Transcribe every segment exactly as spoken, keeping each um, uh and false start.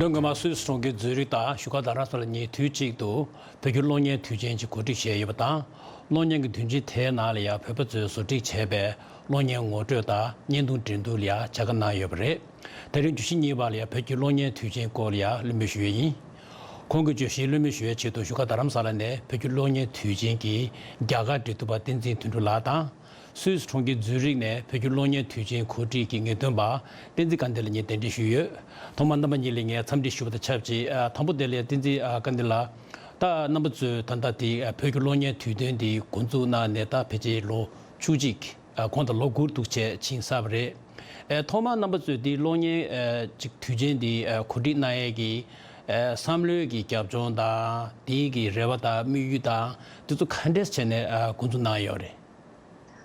དོན་སྔོན་མ་སུད་སི་གྲོང་ཁྱེར་ཛུ་རིག་དང་བཞུགས་སྒར་རྡ་རམ་ས་ལ་གཉིས་དུས་གཅིག་ཏུ་བོད་བརྒྱུད་གློག་བརྙན་དུས་ཆེན་གྱི་གོ་སྒྲིག་བྱས་ཡོད་པ་དང་། གློག་བརྙན་གྱི་དུས་ཆེན་དེའི་ནང་ལ་ཡང་བོད་པ་ཚོས་བཟོ་སྒྲིག་བྱས་པའི་གློག་བརྙན་ངོ་སྤྲོད་དང་བརྙན་ཐུང་འགྲན་བསྡུར་ལ་ཡང་བྱ་དགའ་གནང་ཡོད་པ་རེད། དེ་རིང་བརྗོད་གཞི་གཉིས་པ་ལ་ཡང་བོད་བརྒྱུད་གློག་བརྙན་དུས་ཆེན་སྐོར་ལ་ཡང་གླེང་མོལ་ཞུ་ཡས་ཡིན། ཁོང་གི་བརྗོད་གཞི་གླེང་མོལ་ཞུ་བའི་ཆེད་དུ་བཞུགས་སྒར་རྡ་རམ་ས་ལ་ནས་བོད་བརྒྱུད་གློག་བརྙན་དུས་ཆེན་གྱི་རྒྱ་གར་འབྲེལ་མཐུད་པ་བསྟན་འཛིན་དོན་གྲུབ་ལགས་དང་། སུད་སི་གྲོང་ཁྱེར་ཛུ་རིག་ནས་བོད་བརྒྱུད་གློག་བརྙན་དུས་ཆེན་གོ་སྒྲིག་གི་ངེས་སྟོན་པ་བསྟན་འཛིན་དགའ་ལྡན་ལགས་གཉིས་གདན་འདྲེན་ཞུས་ཡོད། ཐོག་མར་རྣམ་པ་གཉིས་ལ་ངས་འཚམས་འདྲི་ཞུ་བ་དང་ཆབས་ཅིག་ཨ། དང་པོ་དེ་ལ་བསྟན་འཛིན་ཨ། དགའ་ལྡན་ལགས། ད་རྣམ་པ་ཚོས་ད་ལྟ་དེ་ཨ། བོད་བརྒྱུད་གློག་བརྙན་དུས་སྟོན་འདི་འགོ་འཛུགས་གནང་ནས་ད་ཕལ་ཆེར་ལོ་བཅུ་གཅིག་ཨ། གོང་དང་ལོ་དགུ་འདུག་བྱས་ཕྱིན་ཚར་བ་རེད། ཨེ། ཐོག་མར་རྣམ་པ་ཚོས་འདི་གློག་བརྙན་ཨེ། ཅིག་དུས་ཆེན་འདི་ཨེ། གོ་སྒྲིག་གནང་ཡས་ཀྱི་ཨེ། བསམ་བློའི་གི་རྒྱབ་ལྗོངས་དང་དེའི་གི་རེ་བ་དང་དམིགས་ཡུལ་དང་དེ་ཚོ་ག་འདྲས་བྱས་ནས་ཨེ། འགོ་འཛུགས་གནང་ཡོད་རེད།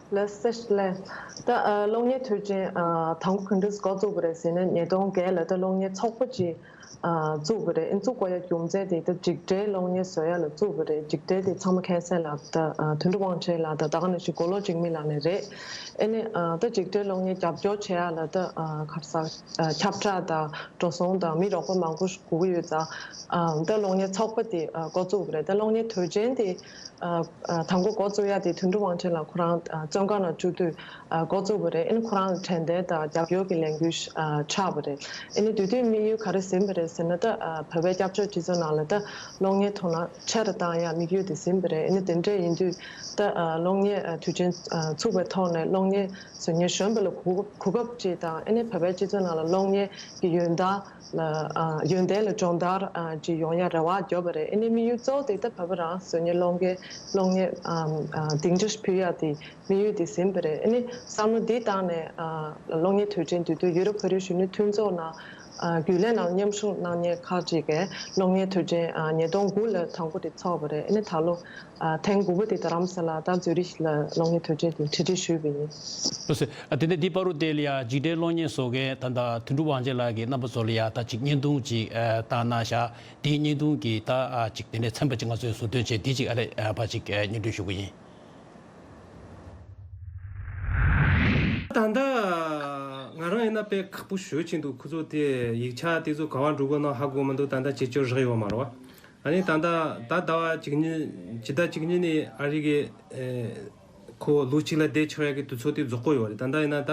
ལགས་སོ་ལགས། ད་ཨ། གློག་བརྙན་དུས་ཆེན་ཨ། དང་པོ་ག་འདྲས་འགོ་བཙུགས་པ་རེད་ཟེར་ན། ཉིས་སྟོང་བརྒྱད་ལ་ད་གློག་བརྙན་ཚོགས་པ་ཅིག་ཨ། བཙུགས་པ་རེད། ཨ། བཙུགས་དགོས་ཡ་རྒྱུ་མཚན་དེ་ད་འཇིགས་བྲལ་གློག་བརྙན་བཟོ་ཡ་ལ་བཙུགས་པ་རེད། འཇིགས་བྲལ་དེ་ཚང་མ་མཁྱེན་གསལ་ལ་ད་ཨ། དོན་གྲུབ་དབང་ཆེན་ལགས་དང་ད་ག་ནང་བཞིན་མགོ་ལོག་འཇིགས་མེད་ལགས་ནས་རེད། ཨ་ནི་ཨ། ད་འཇིགས་བྲལ་གློག་བརྙན་རྒྱབ་སྐྱོར་བྱེད་ཡ་ལ་ད་ཨ། ག་རེ་ཟེར་ཨ། ཁྱབ་བསྒྲགས་དང་འགྲོ་སོང་དང་མི་རོགས་པ་མང་པོ་ཞིག་དགོས་ཀྱི་ཡོད་ཙང་། ཨ། ད་གློག་བརྙན་ཚོགས་པ་དེ་ཨ། འགོ་བཙུགས་པ་རེད། ད་གློག་བརྙན་དུས་ཆེན་དེ་ཨ། ཨ། དང་པོ་འགོ་བཙུགས་ཡ་དེ་དོན་གྲུབ་དབང་ཆེན་ལགས་ཁོ་རང་ཨ། བཙོན་ཁང་ནང་བཅུག་དུས་ཨ། འགོ་བཙུགས་པ་རེད། ཨ་ནི་ཁོ་རང་ལ་དྲན་རྟེན་དང་རྒྱབ་སྐྱོར་གྱི་ལས་འགུལ་ཨ། ཆགས་པ་རེད། ཨ་ནི་དེ་དུས་དམིགས་ཡུལ་ག་རེ་ཟིན་པ་རེད་ཟེར་ན། ད་ཨ། བོད་པའི་སྐྱབས་བཅོལ་སྤྱི་ཚོགས་ནང་ལ་ད་གློག་བརྙན་མཐོང་སྣང་ཆེ་རུ་བཏང་ཡ་དམིགས་ཡུལ་དེ་ཟིན་པ་རེད། ཨ་ནི་དེ་འདྲས་ཡིན་དུས་ད་ཨ། གློག་བརྙན་ཨ། དུས་ཆེན་ཨ། ཚུགས་པའི་ཐོག་ནས་གློག་བརྙན་བཟོ་མཁན་གཞོན་པ་ལ་གོ་གོ་སྐབས་ཅིག་དང་། ཨ་ནི་བོད་པའི་སྤྱི་ཚོགས་ནང་ལ་གློག་བརྙན་གྱི་ཡོན་བདག་ལ་ཨ། ཡོན་ཏན་ལ་སྦྱོང་བརྡར་ཨ། ཅིག་ཡོང་ཡ་རེ་བ་བརྒྱབ་པ་རེད། ཨ་ནི་དམིགས་ཡུལ་གཙོ་བོ་དེ་ད་བོད་པ་རང་བཟོ་མཁན་གློག་བརྙན་གློག་བརྙན་ཨ། ཨ། སྡིངས་ཆ་ཕུལ་ཡ་དེ་དམིགས་ཡུལ་དེ་ཟིན་པ་རེད། ཨ་ནི་བསམ་བློ་འདི་བཏང་ནས་ཨ། གློག་བརྙན་དུས་ཆེན་དེ་དུས་ཡུ་རོབ་བོད་རིགས་གཞོན་ནུ་མཐུན་ཚོགས་ནང་ཨ། རྒྱུན་ལས་ནང་མཉམ་ཞུགས་གནང་མཁན་ཁག་ཅིག་གིས་གློག་བརྙན་དུས་ཆེན་ཨ། ཉིས་སྟོང་དགུ་ལ་དང་པོ་དེ་ཚོགས་པ་རེད། ཨ་ནི་ད་ལོ་ཨ། ཐེངས་དགུ་པ་དེ་རྡ་རམ་ས་ལ་དང་ཛུ་རིག་ལ་གློག་བརྙན་དུས་ཆེན་དེ་གྲ་སྒྲིག་ཞུས་པ་ཡིན། ལགས་སོ། ཨ། དེ་ནས་འདི་བར་དུ་དེ་ལ་ཡ་འཇིགས་བྲལ་གློག་བརྙན་བཟོ་མཁན་ད་ལྟ་དོན་གྲུབ་དབང་ཆེན་ལགས་ཀྱིས་རྣམ་པ་ཚོ་ལ་ཡ་ད་ཅིག་བརྙན་ཐུང་ཅིག་ཨ། བཏང་གནང་ཤག་དེའི་བརྙན་ཐུང་གི་ད་ཨ། ཅིག་དེ་ནས་ཚན་པ་ཅིག་ང་ཚོས་བཟོ་འདོན་བྱས། དེ་ཅིག་ཨ་ལས་ཨ། ཕར་ཅིག་ཨ། སྙན་སྒྲོན་ཞུ་གི་ཡིན། ད་ལྟ་ང་རང་ཡིན་ན་དཔེ་ཁག་པོ་ཞེ་པོ་ཅིག་འདུག་ཁོ་ཚོ་དེ་ཡིག་ཆ་དེ་ཚོ་ག་པར་འགྲོ་དགོས་ན་ཧ་གོ་མི་འདུག་ད་ལྟ་ཅིག་ཅོ་རག་ཡོད་མ་རེད་བ། ཨ་ནི་ད་ལྟ་ད་ཟླ་བ་གཅིག་གཉིས་ཕྱི་ཟླ་གཅིག་གཉིས་ནས་ཨ་རི་གི་ཨེ། ཁོ་ལོ་གཅིག་ལ་བསྡད་ཆོག་ཡ་གི་དུས་ཚོད་དེ་རྫོགས་ཀྱི་ཡོད་རེད། ད་ལྟ་ཡིན་ན་ད་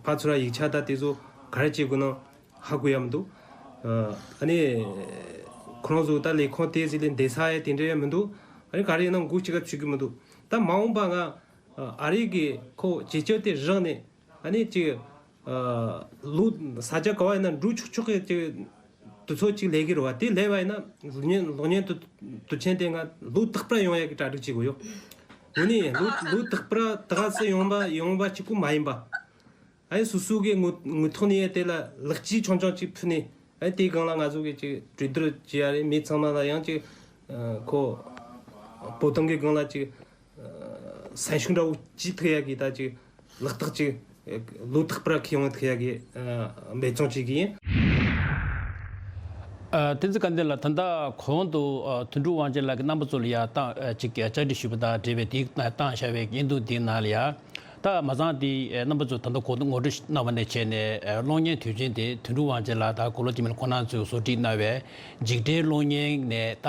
ཕར་ཚུར་ཡིག་ཆ་ད་དེ་ཚོ་ག་རེ་བྱེད་དགོས་ན་ཧ་གོ་ཡ་མི་འདུག་ཨ་ནི་ཁོ་རང་ཚོ་ད་ལས་ཁུངས་དེ་ཟིག་ལས་བསྡད་ས་ཡ་དེ་འདྲ་ཡ་མི་འདུག་ཨ་ནི་ག་རེ་ཡིན་ན་མགོ་གཅིག་ག་ཚུད་ཀྱི་མི་འདུག་ད་མ་འོངས་པ་ང་ཨ་རི་གི་ཁོ་བྱེད་སྤྱོད་དེ་རག་ནས་ཨ་ནི་ཅིག་ཨ། ལོ་ས་ཆ་ག་བ་ཡིན་ན་འགྲོ་ཆོག་ཆོག་གི་ཅིག་དུས་ཚོད་ཅིག་ལས་ཀྱི་རེད་བ། དེ་ལས་པ་ཡིན་ན་གློག་བརྙན་གློག་བརྙན་དུ་དུས་ཆེན་དེ་ང་ལོ་རྟག་པར་ཡོང་ཡ་གི་གྲ་སྒྲིག་བྱེད་དགོས་ཡོད། དངོས་གནས་ལོ་ལོ་རྟག་པར་ད་ག་སེ་ཡོང་བ་ཡོང་བ་གཅིག་པུ་མ་ཡིན་པ། ཨ་ནི་སོ་སོ་གི་ངོ་ངོ་ཐོག་ནས་དེ་ལ་ལེགས་སྐྱེས་ཆུང་ཆུང་ཅིག་ཕུལ་ནས། ཨ་ནི་དེའི་སྒང་ལ་ང་ཚོ་གི་ཅིག་གྲོས་བསྡུར་བྱེད་ཡ་རེད། མི་ཚང་མ་ལ་ཡང་ཅིག་ཨ། ཁོ་བོད་དོན་གི་སྒང་ལ་ཅིག་ཨ། སེམས་ཤུགས་འདྲ་བོ་ཅིག་ཐུག་ཡ་གི་ད་ཅིག་ལག་རྟགས་ཅིག་ལོ་རྟག་པར་ཁེ་ཡོང་ཐུག་ཡ་གི་ཨ། འབད་བརྩོན་བྱེད་ཀྱི་ཡིན། ཨ། བསྟན་འཛིན་དགའ་ལྡན་ལགས། ད་ལྟ་གོང་དུ་ཨ། དོན་གྲུབ་དབང་ཆེན་ལགས་ཀྱིས་རྣམ་པ་ཚོ་ལ་ཡ་བཏང་ཨ། ཅིག་བཅར་འདྲི་ཞུས་པ་དང་འབྲེལ་བའི་དེའི་ནང་བཏང་བཞག་པའི་བརྙན་ཐུང་དེའི་ནང་ལ་ཡ། ད་མ་ཚང་དེ་ཨ། རྣམ་པ་ཚོ་ད་ལྟ་གོང་དུ་ངོ་སྤྲོད་གནང་བ་ནས་བྱས་ནས་ཨ། གློག་བརྙན་དུས་ཆེན་དེ་དོན་གྲུབ་དབང་ཆེན་ལགས་དང་མགོ་ལོག་འཇིགས་མེད་ཁོང་རྣམ་ཚོས་བཟོ་སྒྲིག་གནང་བའི་འཇིགས་བྲལ་གློག་བརྙན་ནས་ད་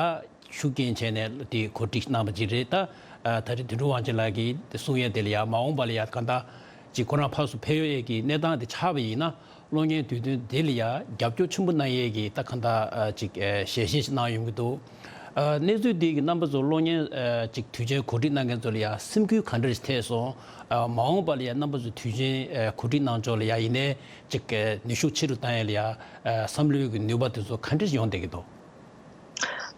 ཤུགས་རྐྱེན་བྱས་ནས་དེ་གོ་སྒྲིག་གནང་བ་ཅིག་རེད། ད་ཨ། ད་རེས་དོན་གྲུབ་དབང་ཆེན་ལགས་ཀྱིས་གསུང་ཡས་དེ་ལ་ཡ་མ་འོངས་པ་ལ་ཡ་གང་ལྟར་ཅིག་ཁོ་རང་ཕར་ཚུར་ཕེབས་ཡས་ཀྱི་གནས་སྟངས་དེ་ཆགས་པ་ཡིན་ན། གློག་བརྙན་དུས་སྟོན་དེ་ལ་ཡ་རྒྱབ་སྐྱོར་ཆེན་པོ་གནང་ཡས་ཀྱི་ད་གང་ལྟར་ཨ། ཅིག་ཨ། ཞལ་བཞེས་ཤིག་གནང་ཡོང་གི་འདུག་ཨ། གནས་ཚུལ་འདི་གིས་རྣམ་པ་ཚོ་གློག་བརྙན་ཨ། ཅིག་དུས་ཆེན་གོ་སྒྲིག་གནང་མཁན་ཚོ་ལ་ཡ་སེམས་འགུལ་ག་འདྲ་ཞིག་ཐེབས་སོང་། ཨ། མ་འོངས་པ་ལ་ཡ་རྣམ་པ་ཚོ་དུས་ཆེན་ཨ། གོ་སྒྲིག་གནང་ཕྱོགས་ལ་ཡ་ཡིན་ནའི་ཅིག་ཨ། ནུས་ཤུགས་ཆེ་རུ་བཏང་ཡས་ལ་ཡ་ཨ། བསམ་བློའི་གི་ནུས་པ་དེ་ཚོ་ག་འདྲ་ཞིག་ཡོང་བསྡད་ཀྱི་འདུག་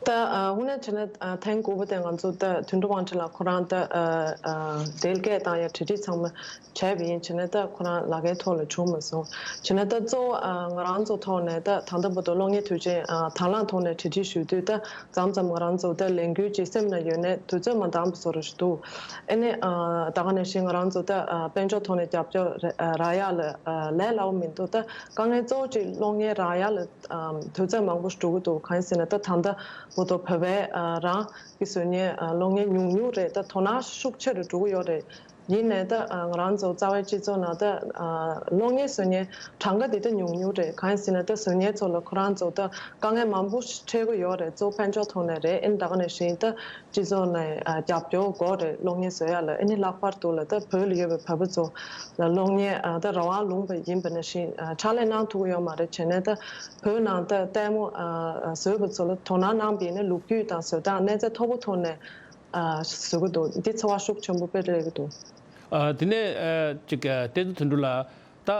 ད་ཨ། དངོས་གནས་བྱས་ན་ཨ། ཐེངས་དགུ་པ་དེ་ང་ཚོ་ད་དོན་གྲུབ་དབང་ཆེན་ལགས་ཁོ་རང་ད་ཨ། ཨ། དེ་སྐད་བཏང་ཡ་གྲ་སྒྲིག་ཚང་མ་བྱས་པ་ཡིན། བྱས་ན་ད་ཁོ་རང་ལག་ཁྱེར་ཐོག་ལ་བྱུང་མ་སོང་། བྱས་ན་ད་གཙོ་བོ་ཨ། ང་རང་ཚོ་ཐོག་ནས་ད་ད་ལྟ་བར་དུ་གློག་བརྙན་དུས་ཆེན་ཨ། དང་བླངས་ཐོག་ནས་གྲ་སྒྲིག་ཞུ་དུས་ད་མཚམས་མཚམས་ང་རང་ཚོ་ད་ལས་འགུལ་ཅིག་སེམས་ལ་ཡོད་ནའི་དུས་ཚོད་མ་འདང་པ་བཟོ་འདྲ་ཞིག་འདུག་ཨ་ནི་ཨ། ད་ག་ནང་བཞིན་ང་རང་ཚོ་ད་ཨ། དཔལ་འབྱོར་ཐོག་ནས་རྒྱབ་སྐྱོར་རག་ཡ་ལ་ཨ། ལས་སླ་པོ་མི་འདུག་ད་དཀའ་ངལ་གཙོ་བོ་ཅིག་གློག་བརྙན་རག་ཡ་ལ་ཨ། དུས་ཚོད་མང་པོ་ཞིག་འགྲོ་གི་འདུག་གང་ཡིན་ཟེར་ན་ད་ད་ལྟ་བར་དུ་བོད་པའི་ཨ། རང་གི་བཟོ་མཁན་ཨ། གློག་བརྙན་ཉུང་ཉུང་རེད། ད་དོ་སྣང་ཤུགས་ཆེ་རུ་འགྲོ་གི་ཡོད་རེད། ཡིན་ནའི་ད་ང་རང་ཚོ་རྩ་བའི་སྤྱི་ཚོགས་ནང་ད་གློག་བརྙན་བཟོ་མཁན་གྲངས་ཀ་དེ་ད་ཉུང་ཉུང་རེད། གང་ཡིན་ཟེར་ན་ད་བཟོ་མཁན་ཚོ་ལ་ཁོ་རང་ཚོ་ད་དཀའ་ངལ་མང་པོ་འཕྲད་ཀྱི་ཡོད་རེད། གཙོ་བོ་ཕན་ཆོད་ཐོག་ནས་རེད། ཨེ་ནི་ད་ག་ནང་བཞིན་ད་སྤྱི་ཚོགས་ནས་རྒྱབ་སྐྱོར་དགོས་རེད། གློག་བརྙན་བཟོ་ཡ་ལ་ཨེ་ནི་ལྷག་པར་དུ་ལ་ད་བོད་ལ་ཡོད་པའི་བོད་པ་ཚོ་ལ་གློག་བརྙན་ད་རང་དབང་ལུང་པ་ཡིན་པ་ནང་བཞིན་ཕྱག་ལས་གནང་ཐུབ་ཀྱི་ཡོད་མ་རེད། བྱས་ནས་ད་བོད་ནང་ད་ལྟད་མོ་བཟོས་པ་ཚོ་ལ་དོ་སྣང་གནང་བ་ཡིན་ན་ལོ་རྒྱུས་དང་བཟོ་སྟངས་གནས་ཚད་མཐོ་པོ་ཐོག་ནས་བཟོ་གི་འདུག་འདི་ཚོར་བ་ཤུགས་ཆེན་པོ་དཔེ་སླེབས་ཀྱི་འདུག་ཨ། དེ་ནས་ཨ། ཅིག་ཨ། བསྟན་འཛིན་དོན་གྲུབ་ལགས། ད་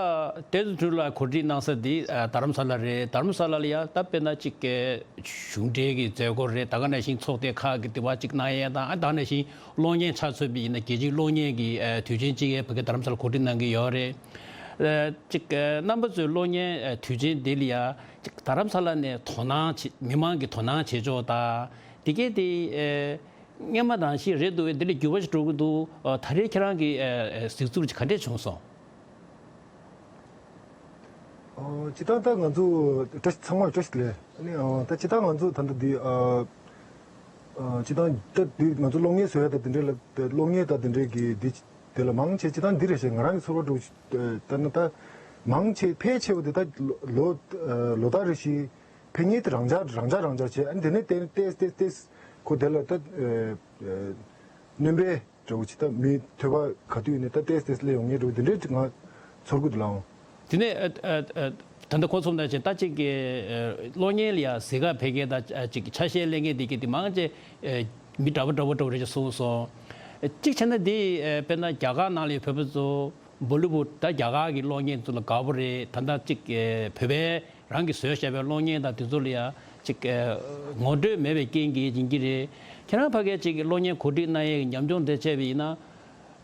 བསྟན་འཛིན་དོན་གྲུབ་ལགས་གོ་སྒྲིག་གནང་ས་འདི་ཨ། རྡ་རམ་ས་ལ་རེད། རྡ་རམ་ས་ལ་ལ་ཡ་ད་དཔེར་ན་ཅིག་ག་གཞུང་འབྲེལ་གྱི་མཛད་སྒོ་རེད། ད་ག་ནང་བཞིན་ཚོགས་སྡེ་ཁག་གི་དེ་བ་ཅིག་གནང་ཡས་དང་། ཨ། ད་ག་ནང་བཞིན་གློག་བརྙན་ཆ་མཚོན་པ་ཡིན་ན་རྒྱལ་སྤྱིའི་གློག་བརྙན་གྱི་ཨ། དུས་ཆེན་ཅིག་ཡ་ཕ་གི་རྡ་རམ་ས་ལ་གོ་སྒྲིག་གནང་གི་ཡོད་རེད། ཨ། ཅིག་ཨ། རྣམ་པ་ཚོས་གློག་བརྙན་ཨ། དུས་ཆེན་འདི་ལ་ཡ་ཅིག་རྡ་རམ་ས་ལ་ནས་དོ་སྣང་བྱེད། མི་མང་གི་དོ་སྣང་བྱེད་ཕྱོགས་དང་དེ་གས་དེ་ཨ། སྔོན་མ་ནང་བཞིན་རེད་འདུག་གས། འདི་ལ་འགྱུར་བ་ཞིག་འགྲོ་གི་འདུག་ཨ། ད་རེས་ཁྱེད་རང་གི་ཨ། ཨ། གཟིགས་ཚུལ་ག་འདྲས་བྱུང་སོང་། ཨོ། སྤྱིར་བཏང་ད་ང་ཚོ་བཀྲ་ཤིས། ཚང་མ་བཀྲ་ཤིས་བདེ་ལེགས། ཨ་ནི་ཨོ། ད་སྤྱིར་བཏང་ང་ཚོ་ད་ལྟ་འདི་ཨ། ཨ། སྤྱིར་བཏང་ད་འདི་ང་ཚོ་གློག་བརྙན་བཟོ་ཡ་ད་དེ་འདྲས་ལ། གློག་བརྙན་ད་དེ་འདྲས་ཀྱི་འདི་དེ་ལ་མང་ཆེ་སྤྱིར་བཏང་འདི་རེད་ཤག་ང་རང་གི་ཚོར་བ་འདྲ་བོ་ཞིག་ལྟ་ན་ད་མང་ཆེ་ཕལ་ཆེ་བ་དེ་ད་ལོ་ལོ་ལོ་ལྟར་རེ་བཞིན། ཕན་ངེས་དེ་རང་འཇགས་རང་འཇགས་རང་འཇགས་བྱས། ཨ་ནི་དེ་ནས་ཏེ་ཏེ་ཏེ་ཏེ་ཁོ་དེ་ལ་ད་ཨ། ཨ། སྣོན་པའི་འདྲ་བོ་ཅིག་ད་མི་ཐོས་པ་ག་དུས་ནས་ད་ཏེ་ཏེ་སླེབས་ཡོང་ངེས་འདྲ་བོ་དེ་འདྲའི་ཅིག་ང་ཚོར་གི་འདུག་ལགས། དེ་ནས་ཨ། ཨ། ཨ། ད་ལྟ་ཁོ་ཚོ་ད་ཅིག་ད་ཅིག་གི་ཨ། གློག་བརྙན་ལ་ཡ་གཟིགས་ག་ཕེབས་མཁན་དང་ཨ། ཅིག་ཆ་ཤས་ལེན་མཁན་དེ་གི་དེ་མང་ཆེ་ཨ། མི་འདྲ་པོ་འདྲ་པོ་འདྲ་པོ་རེད་ཅེས་གསུངས་སོང་། ཨ། གཅིག་བྱས་ན་དེ་ཨ། དཔེར་ན་རྒྱ་གར་ནང་ལ་ཡོད་བོད་པ་ཚོ་བོ་ལི་བུཌ་ད་རྒྱ་གར་གྱི་གློག་བརྙན་ཚོ་ལ་དགའ་པོ་རེད། ད་ལྟ་ཅིག་ཨ། བོད་པའི་རང་གིས་བཟོས་བཞག་པའི་གློག་བརྙན་དང་དེ་ཚོ་ལ་ཡ་ཅིག་ཨ། ངོ་སྤྲོད་མེད་པའི་རྐྱེན་གྱིས་ཡིན་གྱི་རེད། ཁྱེད་རང་ཕ་གིར་ཅིག་གློག་བརྙན་གོ་སྒྲིག་གནང་ཡས་ཀྱི་ཉམས་མྱོང་དེ་བྱས་པ་ཡིན་ན།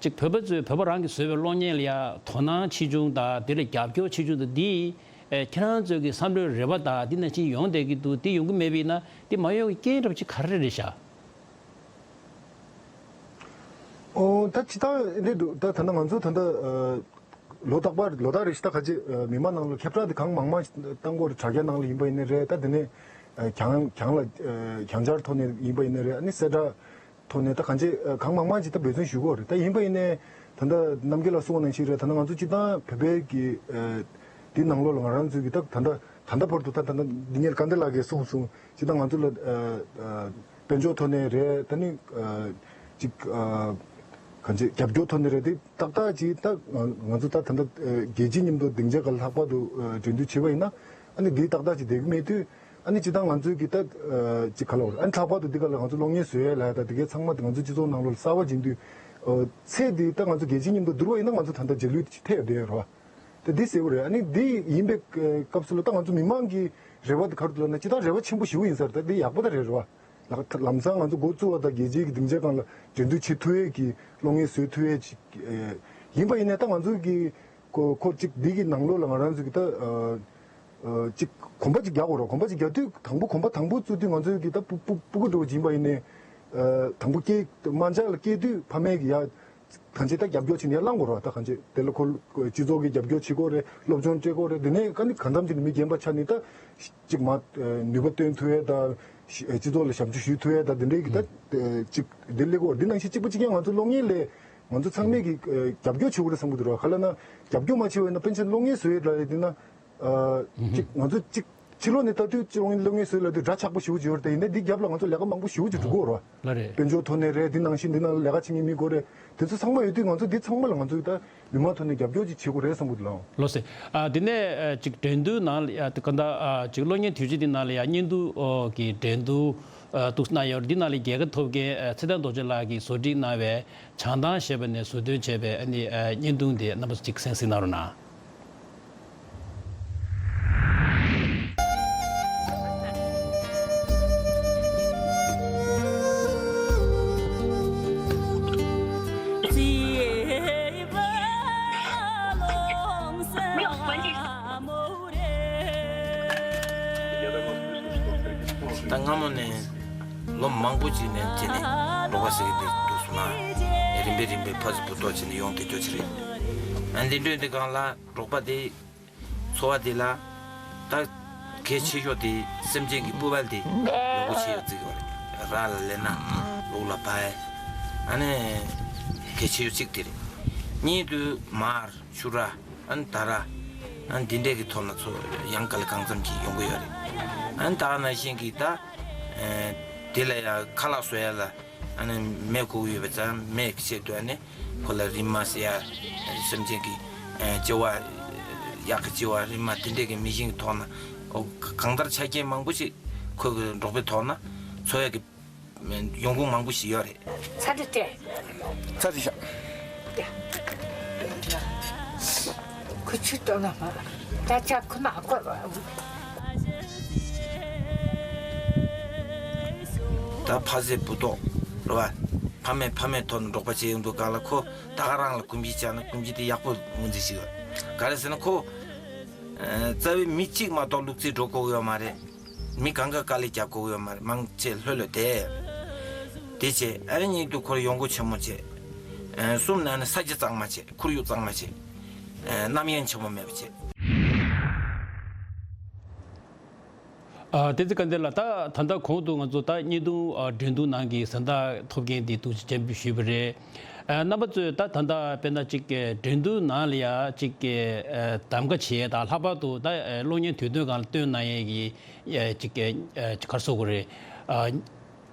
ཅིག་བོད་པ་ཚོས་བོད་པ་རང་གིས་བཟོས་པའི་གློག་བརྙན་ལ་ཡ་དོ་སྣང་ཆེ་ཆུང་དང་དེ་ལ་རྒྱབ་སྐྱོར་ཆེ་ཆུང་དང་འདི་ཨེ། ཁྱེད་རང་ཚོའི་གི་བསམ་བློའི་རེ་བ་དང་འདི་ནང་བཞིན་ཡོང་བསྡད་ཀྱི་འདུག་འདི་ཡོང་གི་མེད་པ་ཡིན་ན་འདི་མ་ཡོང་གི་རྐྱེན་འདྲ་པོ་ཅིག་ག་རེ་རེད་ཤག་ཨོ། ད་སྤྱིར་བཏང་འདི་འདུག་ད་ད་ལྟ་ང་ཚོ་ད་ལྟ་ཨ། ལོ་རྟག་པར་ལོ་ལྟར་རེ་བཞིན་ད་ག་ཅིག་ཨ། མི་མང་ནང་ལ་ཁྱབ་བསྒྲགས་དེ་གང་མང་མང་བཏང་གི་ཡོད་རེད། དྲ་རྒྱ་ནང་ལ་ཡིན་པ་ཡིན་ནའི་རེད། ད་དེ་ནས་ཨ། གྱང་གྱང་ལ་ཨ། གྱང་ཆར་ཐོག་ནས་ཡིན་པ་ཡིན་ནའི་རེད། ཨ་ནི་གསལ་བསྒྲགས་ཐོག་ནས་ད་གང་ཅི་གང་མང་མང་ཅིག་ད་འབད་བརྩོན་ཞུ་གི་ཡོད་རེད། ད་ཡིན་པ་ཡིན་ནའི་ད་ལྟ་རྣམ་རྒྱལ་ལགས་གསུངས་པ་ནང་བཞིན་རེད། ད་ལྟ་ང་ཚོ་སྤྱིར་བཏང་བོད་པའི་གི་ཨ། འདི་ནང་ལོགས་ལ་ང་རང་ཚོའི་གི་ད་ད་ལྟ་ད་ལྟ་བར་དུ་ད་ད་ལྟ་འདི་ངས་སྐལ་ལྡན་ལགས་ཀྱིས་གསུངས་སོང་། སྤྱིར་བཏང་ང་ཚོ་ལ་ཨ། ཨ། དཔལ་འབྱོར་ཐོག་ནས་རེད། ད་ནི་ཨ། ཅིག་ཨ། གང་ཅི་རྒྱབ་སྐྱོར་ཐོག་ནས་རེད། དེ་ཏག་ཏག་ཅིག་ད་ང་ང་ཚོ་ད་ད་ལྟ་ཨ། རྒྱལ་སྤྱི་མཉམ་དུ་སྡིངས་ཆ་སྒང་ལ་ལྷག་པར་དུ་ཨ། འགྲན་བསྡུར་བྱས་པ་ཡིན་ན་ཨ་ནི་འདི་ཏག་ཏག་ཅིག་བསྡད་ཀྱི་མེད་དུས། ཨ་ནི་སྤྱིར་བཏང་ང་ཚོའི་གི་ད་ཨ། ཅིག་ག་ལ་བར་ཨ་ནི་ལྷག་པར་དུ་འདི་ག་ལ་ང་ཚོ་གློག་བརྙན་བཟོ་ཡས་ལ་ད་འདི་གའི་ཚང་མ་ང་ཚོ་སྤྱི་ཚོགས་ནང་ལོགས་ལ་གསར་པ་སྦྱིན་དུས་ཨ། ཚད་འདི་ད་ང་ཚོ་རྒྱལ་སྤྱི་མཉམ་དུ་བསྡུར་བ་ཡིན་ན་ང་ཚོ་ད་ལྟ་རྗེས་ལུས་ཐེབས་བསྡད་ཡོད་རེད་བ། ད་འདི་གསལ་པོ་རེད། ཨ་ནི་འདི་ཡིན་པའི་སྐབས་སུ་ལ་ད་ང་ཚོ་མི་མང་གི་རེ་བ་འདི་ག་རེ་འདུག་ལབ་ན་སྤྱིར་བཏང་རེ་བ་ཆེན་པོ་ཞེ་པོ་ཡིན་ས་རེད། ད་འདི་ཡག་པོ་ད་རེད་རེད་བ། ལག་ལམ་སང་ང་ཚོ་འགོ་བཙུགས་པ་དང་རྒྱལ་སྤྱིའི་གི་སྡིངས་ཆ་སྒང་ལ་འགྲན་བསྡུར་བྱེད་ཐུབ་ཡས་ཀྱི་གློག་བརྙན་བཟོ་ཐུབ་ཡས་ཅིག་ཡིན་པ་ཡིན་ནའི་ད་ང་ཚོ་གི་ཁོ་ཁོ་ཅིག་འདི་གི་ནང་ལོགས་ལ་ང་རང་ཚོ་གི་ད་ཨ་ཨ་ཅིག་གོམ་པ་ཅིག་རྒྱག་དགོས་རེད། གོམ་པ་ཅིག་རྒྱག་དུས་དང་པོ་གོམ་པ་དང་པོ་བཙུགས་དུས་ང་ཚོ་གི་ད་སྤུ་སྤུ་སྤུ་གུ་འདྲ་བོ་ཅིག་ཡིན་པ་ཡིན་ནའི་ཨ་དང་པོ་སྐྱེས་དམར་འབྱར་ལ་སྐྱེས་དུས་ཕ་མས་གི་ཡ། གང་ཅི་ད་རྒྱབ་སྐྱོར་བྱེད་ནས་བླང་དགོས་རེད་བ། ད་གང་ཅི་དེ་ལ་ཁོ་སྤྱི་ཚོགས་ཀྱི་རྒྱབ་སྐྱོར་བྱེད་དགོས་རེད། སློབ་སྦྱོང་སྤྲད་དགོས་རེད། དེ་ནས་ཀ་ནི་གང་འཚམ་ཅིག་ནས་མི་རྒན་པ་ཆགས་ནས་ད་ཅིག་མ་ནུས་པ་བཏོན་ཐུབ་ཡས་ད་སྤྱི་ཚོགས་ལ་ཞབས་ཕྱི་ཞུ་ཐུབ་ཡས་ད་དེ་འདྲའི་གི་ད་ཅིག་དེ་སླེབས་དགོས་རེད། འདི་ནང་བཞིན་གཅིག་པ་གཅིག་རྐྱང་ང་ཚོ་གློག་བརྙན་ལས་ང་ཚོ་ཚང་མས་ཀྱི་རྒྱབ་སྐྱོར་བྱེད་དགོས་རེད་བསམ་གྱི་འདུག་ར། ག་ལ་ན་རྒྱབ་སྐྱོར་མ་བྱས་པ་ཡིན་ན་ཕན་ཆད་གློག་བརྙན་བཟོ་ཡས་འདྲ་ཡས་དེ་ན། ཨ། ཨུ་ཧུམ། གཅིག་ང་ཚོ་གཅིག་ཕྱི་ལོགས་ནས་ལྟ་དུས་གཅིག་གློག་བརྙན་བཟོ་ལབ་དུས་འདྲ་ཆགས་པོ་ཞེ་པོ་ཅིག་ཡོད་རེད། དེ་ཡིན་ནའི་འདི་རྒྱབ་ལ་ང་ཚོ་ལས་ཀ་མང་པོ་ཞེ་པོ་ཅིག་སྒྲུབ་དགོས་རེད་བ། ལགས་རེད། དཔལ་འབྱོར་ཐོག་ནས་རེད། འདི་ནང་བཞིན་འདི་ནང་ལ་ལས་ཀ་བྱེད་མཁན་མི་དགོས་རེད། དེ་ཚོ་ཚང་མ་ཡོད་དུས་ང་ཚོ་འདི་ཚང་མ་ལ་ང་ཚོས་ད་མི་མང་ཐོག་ནས་རྒྱབ་སྐྱོར་ཅིག་བྱེད་དགོས་རེད་བསམ་གྱི་འདུག་ལགས། ལགས་སེ། ཨ། འདི་ནས་ཨ་ཅིག་འགྲན་བསྡུར་ནང་ལ་ཡ་དེ་ག་འདྲ་ཨ་ཅིག་གློག་བརྙན་དུས་ཆེན་འདི་ནང་ལ་ཡ་བརྙན་ཐུང་གི་འགྲན་བསྡུར་ཨ་འདུག་གནང་ཡོད་རེད། འདི་ནང་ལ་རྒྱལ་ཁ་ཐོབ་མཁན་ཨ་ཚེ་བརྟན་རྡོ་རྗེ་ལགས་ཀྱིས་བཟོ་སྒྲིག་གནང་བའི་བྱང་ཐང་ཞེས་པ་ནས་བཟོ་སྐྲུན་བྱས་པའི་ཨ་ནི་ཨ་བརྙན་ཐུང་དེ་རྣམ་པ་ཚོ་གཅིག་གསན་གཟིགས་གནང་རོགས་གནང་། ད་སྔ་མོ་ནས་ལོ་མང་པོ་ཅིག་ནས་བྱས་ནས་རོགས་པ་ཟེར་གྱི་འདུག་སོང་ན་རིམ་པས་རིམ་པས་ཕར་ཚུར་འབུར་ཏོག་བྱས་ནས་ཡོང་བསྡད་རྒྱུ་ཅིག་རེད། ཨ་འདི་འདྲ་འདི་སྒང་ལ་རོགས་པ་དེ་འཚོ་བ་དེ་ལ་ད་གལ་ཆེ་ཤོས་དེ་སེམས་ཅན་གྱི་སྤོབས་པ་དེ་ཡག་པོ་བྱེད་ཡོད་ཅིག་ཡོད་རེད། རང་ལ་ལས་ན་ལུག་ལ་བ་ཨ་ནི་གལ་ཆེ་ཤོས་གཅིག་དེ་རེད། གཉིད་དུ་མར་ཆུ་ར་ཨན་ད་ར་ཨན་འདི་འདྲས་ཀྱི་ཐོག་ན་ཚོ་ཡང་ག་ལ་གང་འཚམ་གྱིས་ཡོང་གི་ཡོད་རེད། ཨན་ད་ནང་བཞིན་གྱི་ད་དེ་ལ་ཡང་ཁ་ལག་བཟོ་ཡ་ལ་ཨ་ནི་མེ་དགོས་ཀྱི་ཡོད་པ་ཙང་མེ་ཆེད་དུ་ཨ་ནི་ཁོ་ལ་རིལ་མ་ཟེར་ཡ་སེམས་ཅན་གྱི་ལྕི་བ་གཡག་གི་ལྕི་བ་རིལ་མ་དེ་འདྲས་ཀྱི་མེ་ཤིང་གི་ཐོག་ན་ཨོ་གང་ལྟར་ཆ་རྐྱེན་མང་པོ་ཞིག་ཁོ་གི་འབྲོག་པའི་ཐོག་ན་འཚོ་ཡ་གི་ཡོང་ཁུངས་མང་པོ་ཞིག་ཡོད་རེད། ཚ་དྲི་སྤྲད། ཚ་དྲི་ཤ། ཁུ་ཆུ་ཏོ་ན་མ། ད་ཅག་ཁུ་ན་ཁོ། ད་ཕ་ཟེ་བུ་ཏོ་རེད་བ། ཕ་མེས་ཕ་མེས་ཐོག་ནས་འབྲོག་པ་བྱས་ཡོང་དུས་ག་ལ་ཁོ་ད་ག་རང་ལ་སྐུ་མཁྱེན་བྱས་ན་སྐུ་མཁྱེན་དེ་ཡག་པོ་ངོས་འཛིན་ཞིག་ཡོད། ག་རེ་ཟེར་ན་ཁོ། རྩ་བའི་མི་གཅིག་མ་གཏོགས་ལུག་རྫིར་འགྲོ་དགོས་ཀྱི་ཡོད་མ་རེད། མི་གང་ག་དཀའ་ལས་རྒྱག་དགོས་ཀྱི་ཡོད་མ་རེད། མང་ཆེ་ལྷོད་ལྷོད་བསྡད། དེ་བྱས་ཨ་ནི་གཉིས་དུ་ཁོར་ཡོང་སྒོ་ཆེན་མོ་བྱས། གསུམ་ན་ནི་ས་ཆ་གཙང་མ་བྱས། ཁོར་ཡུག་གཙང་མ་བྱས། རྣམ་གཡེང་ཆེན་མོ་མེད་པ་བྱས། ཨ། བསྟན་འཛིན་སྐལ་ལྡན་ལགས། ད་ད་ལྟ་གོང་དུ་ང་ཚོ་ད་བརྙན་ཐུང་ཨ་འགྲན་བསྡུར་ནང་གི་གཟེངས་རྟགས་ཐོབ་མཁན་དེ་ཐུགས་རྗེ་ཆེ་ཞུས་པ་རེད། ཨ། རྣམ་པ་ཚོས་ད་ད་ལྟ་དཔེར་ན་ཅིག་འགྲན་བསྡུར་ནང་ལ་ཡ་ཅིག་གདམ་ག་བྱེད་ཡས་དང་། ལྷག་པར་དུ་ད་གློག་བརྙན་དུས་སྟོན་སྒང་ལ་སྟོན་གནང་ཡས་ཀྱི་ཅིག་ག་རེ་ཟེར་དགོས་རེད། ཨ།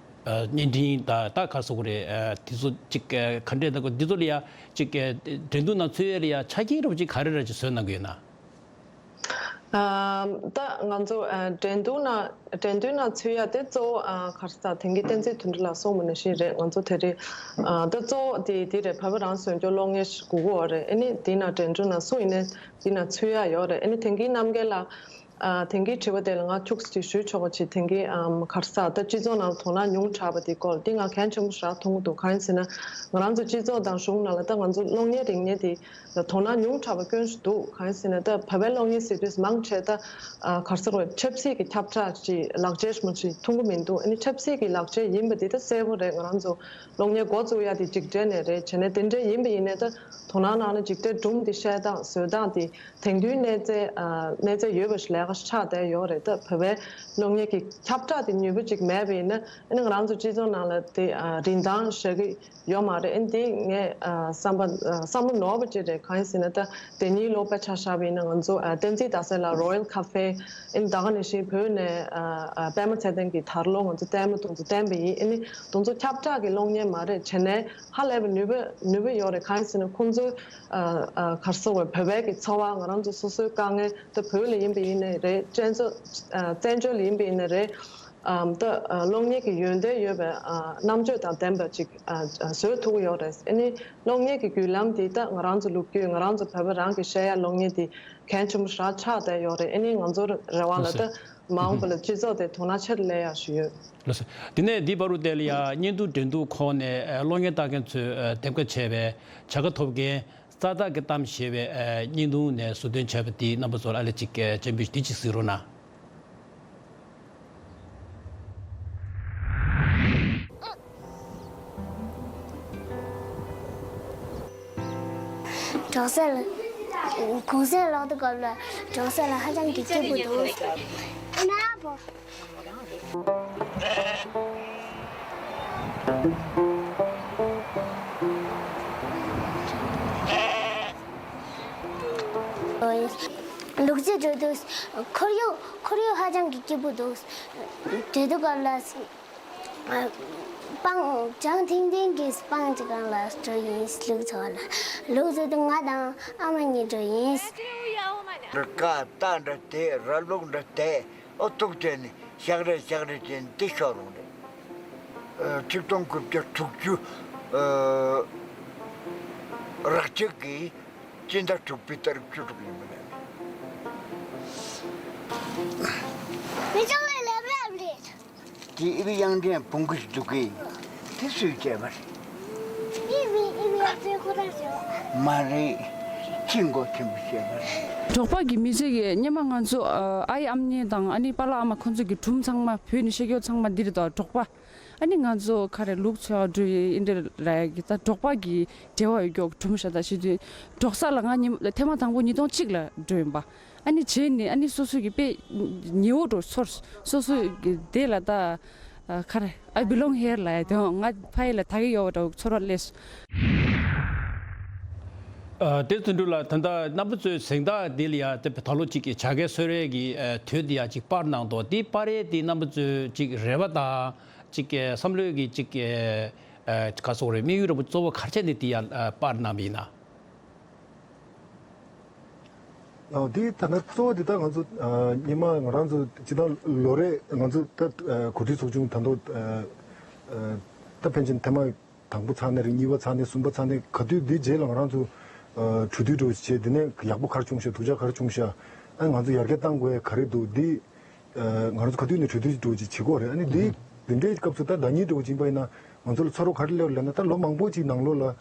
བརྙན་འཕྲིན་དང་ད་ག་རེ་ཟེར་དགོས་རེད། དེ་ཚོ་ཅིག་ག་འདྲས་ད་འདི་ཚོ་ལ་ཡ་ཅིག་འགྲན་བསྡུར་ནང་ཚུད་ཡས་ལ་ཡ་ཆ་རྐྱེན་རོབ་ཅིག་ག་རེ་ར་ཅིག་བཟོས་གནང་གི་ཡོད་ན། ཨ། ད་ང་ཚོ་ཨ་འགྲན་བསྡུར་ནང་འགྲན་བསྡུར་ནང་ཚུད་ཡ་དེ་གཙོ་བོ་ཨ་ག་རེ་ཟེར་དེང་གི་བསྟན་འཛིན་དོན་གྲུབ་ལགས་གསུངས་པ་ནང་བཞིན་རེད། ང་ཚོ་དེ་རིང་ཨ་ད་གཙོ་བོ་དེ་དེ་རེད། བོད་པ་རང་བཟོས་སྐྱོར་གློག་བརྙན་ཞིག་དགོས་ཀྱི་ཡོད་རེད། ཨ་ནི་དེ་ནང་འགྲན་བསྡུར་ནང་སུ་ཡིན་ནའི་དེ་ནང་ཚུད་ཡ་ཡོད་རེད། ཨ་ནི་དེང་གི་རྣམ་རྒྱལ་ལགས་ཨ་དེང་གི་དྲི་བ་དེ་ལ་ང་ཁྱུག་ཙམ་ཞུས་ཆོག་པ་ཅིག་དེང་གི་ཨམ་ག་རེ་ཟེར་ད་སྤྱི་ཚོགས་ནང་དོ་སྣང་ཉུང་དྲགས་པ་དེ་སྐོར་དེ་ང་གལ་ཆེན་པོ་ཞེ་དྲག་མཐོང་གི་འདུག་གང་ཡིན་ཟེར་ན་ང་རང་ཚོ་སྤྱི་ཚོགས་དང་གཞུང་ནང་ལ་ད་ང་ཚོ་གློག་བརྙན་རིག་གནས་དེ། དོ་སྣང་ཉུང་དྲགས་པ་སྐྱོན་ཞིག་འདུག་གང་ཡིན་ཟེར་ན་ད་བོད་པའི་གློག་བརྙན་ཟེར་དུས་མང་ཆེ་ད་ཨ་ག་རེ་ཟེར་དགོས་རེད། ཆབ་སྲིད་ཀྱི་ཁྱབ་བསྒྲགས་ཀྱི་ལག་ཆ་ཞིག་མ་ཞིག་མཐོང་གི་མི་འདུག་ཨ་ནི་ཆབ་སྲིད་ཀྱི་ལག་ཆ་ཡིན་པ་འདི་ད་གསལ་པོ་རེད། ང་རང་ཚོ་གློག་བརྙན་འགོ་བཙུགས་ཡ་དེ་འཇིགས་བྲལ་ནས་རེད། བྱས་ནས་དེ་འདྲ་ཡིན་པ་ཡིན་ནའི་ད་དོ་སྣང་གནང་ན་འཇིགས་བྲལ་སྒྲུང་འདི་བཤད་སྟངས་བཟོ་སྟངས་དེ་དེང་དུས་གནས་ཚད་ཨ་གནས་ཚད་ཡོད་པ་ཞིག་ལས་ཀ་ཆགས་བསྡད་ཡོད་རེད། ད་བོད་པའི་གློག་བརྙན་གྱི་ཁྱབ་བསྒྲགས་དེ་ནུས་པ་ཅིག་མེད་པ་ཡིན་ན་ཨ་ནི་ང་རང་ཚོ་སྤྱི་ཚོགས་ནང་ལ་དེ་ཨ་རིན་ཐང་ཞེ་གི་ཡོད་མ་རེད། ཨ་ནི་དེ་ངས་ཨ་བསམ་པ་ཨ་བསམ་བློ་ནོར་བ་ཅིག་རེད། གང་ཡིན་ཟེར་ན་ད་དེ་ཉིན་ལོ་དཔེ་ཆ་བཞག་པ་ཡིན་ན་ང་ཚོ་ཨ་བསྟན་འཛིན་རྡ་སའི་ལ་རོ་ཡལ་ཁ་ཧྥེ་ཨ་ནི་ད་ག་ནང་བཞིན་བོད་ནས་ཨ་ཨ་པད་མ་ཚེ་བརྟན་གྱིས་ད་རུང་ལོ་ང་ཚོ་ལྟད་མོ་དེ་ཚོ་བསྟན་པ་ཡིན། ཨ་ནི་དེ་ཚོ་ཁྱབ་བསྒྲགས་ཀྱི་གློག་བརྙན་མ་རེད། བྱས་ནས་ཧ་ལས་པའི་ནུས་པ་ནུས་པ་ཡོད་རེད། གང་ཡིན་ཟེར་ན་ཁོང་ཚོའི་ཨ་ཨ་ག་རེ་ཟེར་དགོས་རེད། བོད་པའི་གི་འཚོ་བ་ང་རང་ཚོ་སོ་སོའི་དཀའ་ངལ་ད་བོད་ལ་ཡིན་པ་ཡིན་ནའི་རེད། བཙན་བྱོལ་ཨ་བཙན་བྱོལ་ལ་ཡིན་པ་ཡིན་ནའི་རེད། ཨམ་ད་ཨ་གློག་བརྙན་གྱི་ཡོན་ཏན་ཡོད་པའི་ཨ་རྣམ་དཔྱོད་དང་ལྡན་པ་ཅིག་ཨ་ཨ་བཟོ་ཐུབ་ཀྱི་ཡོད་རེད། ཨ་ནི་གློག་བརྙན་གྱི་བརྒྱུད་ལམ་འདི་ད་ང་རང་ཚོ་ལོ་རྒྱུས་ང་རང་ཚོ་བོད་པ་རང་གི་བཤད་ཡ་གློག་བརྙན་འདི་གལ་ཆེན་པོ་ཞེ་དྲག་ཆགས་བསྡད་ཡོད་རེད། ཨ་ནི་ང་ཚོར་རེ་བ་ལ་ལགས་སོ། ད་མ་འོངས་པ་ལ་སྤྱི་ཚོགས་དེ་དོ་སྣང་ཆེ་རུ་སླེབས་ཡག་ཞུ་ཡོད། ལགས་སོ། དེ་ནས་འདི་བར་དུ་དེ་ལ་ཡ་བརྙན་ཐུང་འགྲན་བསྡུར་ཁོངས་ནས་ཨ་གློག་བརྙན་ལྟ་མཁན་ཚོས་ཨ་དེབ་ཁ་བྱས་པའི་བྱ་དགའ་ཐོབ་མཁན། ས་བདག་གི་གཏམ་ཞེས་པའི་ཨ་བརྙན་ཐུང་ནས་ཟུར་འདོན་བྱས་པ་དེ་རྣམ་པ་ཚོར་ཨ་ལས་ཅིག་ཨ་སྤྱན་འབུལ་འདི་ཅིག་གཟིགས་རོགས་གནང་། གྲོགས་ས་ལ། གུང་སེང་ལོག་དུས་སྐབས་ལ་གྲོགས་ས་ལ་ཧ་ཅང་གི་སྐྱིད་པོ་འདུག་ལུག་རྫི་འགྲོ་དུས་ཁོར་ཡུག་ཁོར་ཡུག་ཧ་ཅང་གི་སྐྱིད་པོ་འདུག་འགྲོ་དུས་སྐབས་ལ་སྤང་ལྗང་ཐིང་ཐིང་གི་སྤང་ཅིག་སྒང་ལ་འགྲོ་ཡིན། ལུག་འཚོ་བ་ལ་ལུག་འཚོ་དུས་ང་དང་ཨ་མ་གཉིས་འགྲོ་ཡིན། འདྲ་ཀ་རྟ་འདྲ་དེ་ར་ལུག་འདྲ་དེ། ཨོ་ཐུག་དེ་ནི་ཤག་རེ་ཤག་རེ་དེ་ནི་དེ་ཤོར་རུང་རེད། ཨ་ཆིག་སྟོང་དགུ་བརྒྱ་དྲུག་ཅུ་ཨ་རག་ཅིག་གི་སྤྱི་ཟླ་དྲུག་པའི་ཏ་རིག་བཅུ་དྲུག་ཡིན་པ་རེད། མི་ཚང་མས་ལབ་རབས་རེད། དེ་ཨི་བི་དབྱངས་ཅན་བོང་གུ་ཞིག་འདུག་གི། དེ་སུས་བྱས་པ་རེད། ཨི་བི་ཨི་བི་དབྱངས་ཅན་ཁོ་རང་བྱས་པ། མ་རེད། ཁྱི་མགོ་ཆེན་པོ་བྱས་པ་རེད། འབྲོག་པ་གི་མི་ཚེ་གི་སྔོན་མ་ང་ཚོ་ཨ་ཨའི་ཨམ་ཉེ་དང་ཨ་ནི་པཱ་ལགས་ཨ་མ་ཁོང་ཚོ་གི་སྒྲུང་ཚང་མ་བོད་ནས་བཤད་རྒྱུ་ཚང་མ་འདི་རེད་དོ། འབྲོག་པ་ཨ་ནི་ང་ཚོ་ག་རེ་ལུག་འཚོ་ཡག་འགྲོ་ཡི་ཨིན་དེ་རེད་ལ་ཡ་གི་ད་འབྲོག་པ་གི་འབྲེལ་བ་ཡོད་རྒྱུ་སྒྲུང་བཤད་ད་བཤད་དུས་འབྲོག་ས་ལ་ང་ཉི་མ་ཐེངས་མ་དང་པོ་ཉིས་སྟོང་གཅིག་ལ་འགྲོ་ཡིན་པ། ཨ་ནི་བྱས་ནས་ཨ་ནི་སོ་སོ་གི་དཔེ་ཉེ་བོ་འགྲོ་ཚོར། སོ་སོ་གི་དེ་ལ་ད་ཨ་ག་རེ་I belong here ལ་ཡ་དེ་ང་ཕ་ཡུལ་ལ་ད་གི་ཡོད་པ་འདྲ་བོ་ཚོར་བ་སླེབས། ཨ། དེ་དོན་གྲུབ་ལགས། ད་ལྟ་རྣམ་པ་ཚོའི་གཟེངས་རྟགས་འདི་ལ་ཡ་དེ་ད་ལོ་ཅིག་གི་བྱ་དགའ་གསོལ་རས་ཀྱི་ཨ་དུས་འདི་ཡ་ཅིག་སྤར་གནང་འདུག། འདི་སྤར་ཡས་འདི་རྣམ་པ་ཚོའི་ཅིག་རེ་བ་དང་ཅིག་གི་བསམ་བློའི་གི་ཅིག་གི་ཨ་ག་སོག་རེད། དམིགས་ཡུལ་རིན་པོ་གཙོ་བོ་ག་རེ་བྱས་ནས་འདི་ཡ་ཨ་སྤར་གནང་བ་ཡིན་ན། ཨ། འདི་ད་ལྟ་གཙོ་བོ་འདི་ད་ང་ཚོ་ཨ་སྔོན་མ་ང་རང་ཚོ་སྤྱི་བཏང་ལོ་རེ་ང་ཚོ་ད་ཨ་གོ་སྒྲིག་ཚོགས་ཆུང་ད་དུང་ཨ་ཨ་ད་ཕན་ཆད་ཐེངས་མ་དང་པོ་ཚར་ནས་རེད། གཉིས་པ་ཚར་ནས་གསུམ་པ་ཚར་ནས་ག་དུས་འདི་རྗེས་ལ་ང་རང་ཚོ་ཨ་གྲོས་བསྡུར་འདྲ་བོ་ཞིག་བྱས། འདི་ནས་ཡག་པོ་ག་རེ་བྱུང་ཤག་སྡུག་ཅག་ག་རེ་བྱུང་ཤག་ཨ་ང་ཚོ་ཡར་རྒྱས་གཏང་དགོས་ཡ་ག་རེ་འདུག། འདི་ཨ་ང་རང་ཚོ་ག་དུས་ནས་གྲོས་བསྡུར་འདྲ་བོ་ཅིག་བྱེད་དགོས་རེད། ཨ་ནི་འདི་འདི་འདྲའི་སྐབས་སུ་ད་ཟླ་ཉིན་འདྲ་བོ་ཅིག་ཡིན་པ་ཡིན་ན་ང་ཚོ་ལ་ཚོར་བ་ག་རེ་སླེབས་ལབ་ན། ད་ལོ་མང་པོ་ཅིག་ནང་ལོགས་ལ་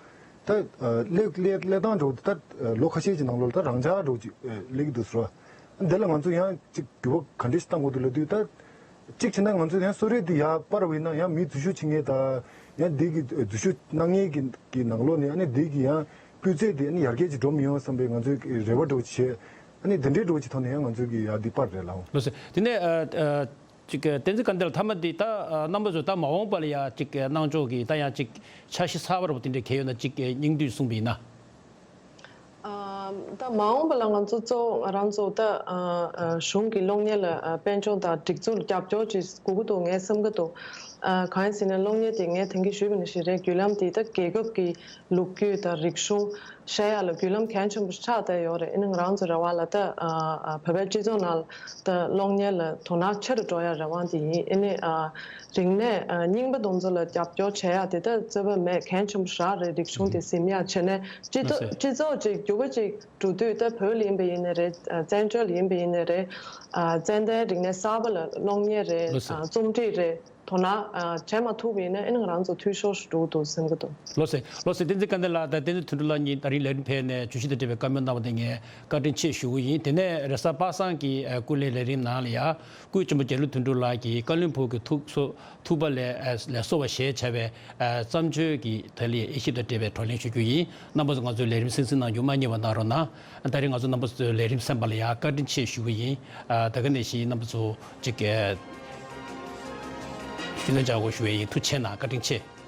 ད་ཨ་སླེབས་སླེབས་སླེབས་སྟངས་འདྲ་བོ་ད་ཨ་ལོ་ཁ་ཤས་ཅིག་ནང་ལོགས་ལ་ད་རང་འཇགས་འདྲ་བོ་ཅིག་ཨ་སླེབས་ཀྱི་འདུག་ཟེར་བ། འདི་ལ་ང་ཚོ་ཡང་ཅིག་འགྱུར་བ་ག་འདྲ་ཞིག་གཏང་དགོས་འདུག་ལབ་དུས། ད་གཅིག་བྱས་ན་ང་ཚོ་ཡང་གསོལ་རས་འདི་ཡར་སྤར་བ་ཡིན་ན་ཡང་མི་འཛུལ་ཞུགས་བྱེད་མཁན་དང་ཡང་འདི་གི་འཛུལ་ཞུགས་གནང་མཁན་གྱི་གི་ནང་ལོགས་ནས་ཨ་ནི་འདི་གི་ཡང་སྤུས་ཚད་འདི་ཨ་ནི་ཡར་རྒྱས་ཅིག་འགྲོ་མི་ཡོང་བསམ་པའི་ང་ཚོའི་གི་རེ་བ་འདྲ་བོ་ཅིག་བྱས། ཨ་ནི་འདི་འདྲའི་འདྲ་བོ་ཅིག་ཐོག་ནས་ཡང་ང་ཚོའི་གི་ཡ་འདི་སྤར་རེད་ལགས། ལགས་སོ། དེ་ནས་ཨ་ཨ་ཅིག་བསྟན་འཛིན་དཀར་ལྡན་ལགས། མཐའ་མ་འདི་ད་ཨ་རྣམ་པ་ཚོ་ད་མ་འོངས་པ་ལ་ཡ་ཅིག་གནང་ཕྱོགས་ཀྱི་ད་ཡང་ཅིག་འཆར་གཞི་གསར་པ་འདྲ་བོ་དེ་འདྲ་གལ་ཡོད་ན་ཅིག་སྙིང་བསྡུས་གསུངས་པ་ཡིན་ན། ཨ་ད་མ་འོངས་པ་ལ་ང་ཚོ་གཙོ་བོ་ང་རང་ཚོ་ད་ཨ་ཨ་གཞུང་གི་གློག་བརྙན་ལ་ཨ་དཔལ་འབྱོར་དང་སྒྲིག་འཛུགས་ལ་རྒྱབ་སྐྱོར་ཅིག་དགོས་ཀྱི་འདུག་ངས་བསམ་གྱི་འདུག། ཨ་གང་ཡིན་ཟེར་ན་གློག་བརྙན་དེ་ངས་དེང་གི་ཞུས་པ་ནང་བཞིན་རེད། བརྒྱུད་ལམ་དེ་ད་རྒྱལ་ཁབ་ཀྱི་ལོ་རྒྱུས་དང་རིག་གཞུང་ཤེས་ཡ་ལ་བརྒྱུད་ལམ་གལ་ཆེན་པོ་ཆགས་བསྡད་ཡོད་རེད། ཨ་ནི་ང་རང་ཚོ་རེ་བ་ལ་ད་ཨ་ཨ་བོད་པའི་སྤྱི་ཚོགས་ནང་ལ་ད་གློག་བརྙན་ལ་དོ་སྣང་ཆེ་རུ་འགྲོ་ཡ་རེ་བ་དེ་ཡིན། ཨ་ནི་ཨ་རིག་གནས་ཨ་རྙིང་པ་དེ་ཚོ་ལ་རྒྱབ་སྐྱོར་བྱེད་ཡ་དེ་ད་རྩོད་པ་མེད། གལ་ཆེན་པོ་ཞེ་དྲག་རེད། རིག་གཞུང་དེ་ཟིན་ཡ་བྱས་ནས་སྤྱི་ཚོགས་སྤྱི་ཚོགས་ཅིག་འགྱུར་བ་ཅིག་འགྲོ་དུས་ད་བོད་ལ་ཡིན་པ་ཡིན་ནའི་རེད། ཨ་བཙན་བྱོལ་ལ་ཡིན་པ་ཡིན་ནའི་རེད། ཨ་ཙན་དན་རིག་གནས་གསར་པ་ལ་གློག་བརྙན་རེད། ལགས་སོ། ཨ་རྩོམ་སྒྲིག་རེད། དོ་སྣང་ཨ་བྱས་མ་ཐུབ་པ་ཡིན་ན་ཨ་ནི་ང་རང་ཚོ་འཐུས་ཤོར་ཞིག་འགྲོ་གི་འདུག་བསམ་གྱི་འདུག། ལགས་སོ། ལགས་སོ། བསྟན་འཛིན་དཀར་ལྡན་ལགས་དང་བསྟན་འཛིན་དོན་གྲུབ་ལགས་གཉིས་ད་རིང་ལས་རིམ་ཕེབས་ནས་བརྗོད་གཞི་དང་འབྲེལ་བའི་བཀའ་མོལ་གནང་བ་དེ་ངས་བཀའ་དྲིན་ཆེ་ཞུ་གི་ཡིན། དེ་ནས་རེས་གཟའ་པ་སངས་ཀྱི་ཨ་སྐུ་ལས་ལས་རིམ་ནང་ལ་ཡ་སྐུའི་གཅུང་པོ་རྒྱ་ལོ་དོན་གྲུབ་ལགས་ཀྱིས་བཀའ་བློན་ཕུག་གི་ཐུགས་གསོ་ཐུག་པ་ལས་ཨ་ལས་གསོ་བ་ཞེས་བྱ་བའི་ཨ་བརྩམས་ཆོས་ཀྱི་ཐད་ལ་དབྱེ་ཞིབ་དང་འབྲེལ་བའི་བགྲོ་གླེང་ཞུ་རྒྱུ་ཡིན། རྣམ་པ་ཚོ་ང་ཚོའི་ལས་རིམ་གསན་གཟིགས་གནང་རྒྱུ་མ་བསྙེལ་བ་གནང་རོགས་གནང་། ད་རེས་ང་ཚོ་རྣམ་པ་ཚོའི་ལས་རིམ་གསན་པ་ལ་ཡང་བཀའ་དྲིན་ཆེ་ཞུ་གི་ཡིན། ཨ་ད་ག་ནང་བཞིན་རྣམ་པ་ཚོ་གཅིག་གི་ཤུལ་ལེན་བྱ་དགོས་ཞུ་བ་ཡིན། ཐུགས་རྗེ་གནང་། བཀའ་དྲིན་ཆེ།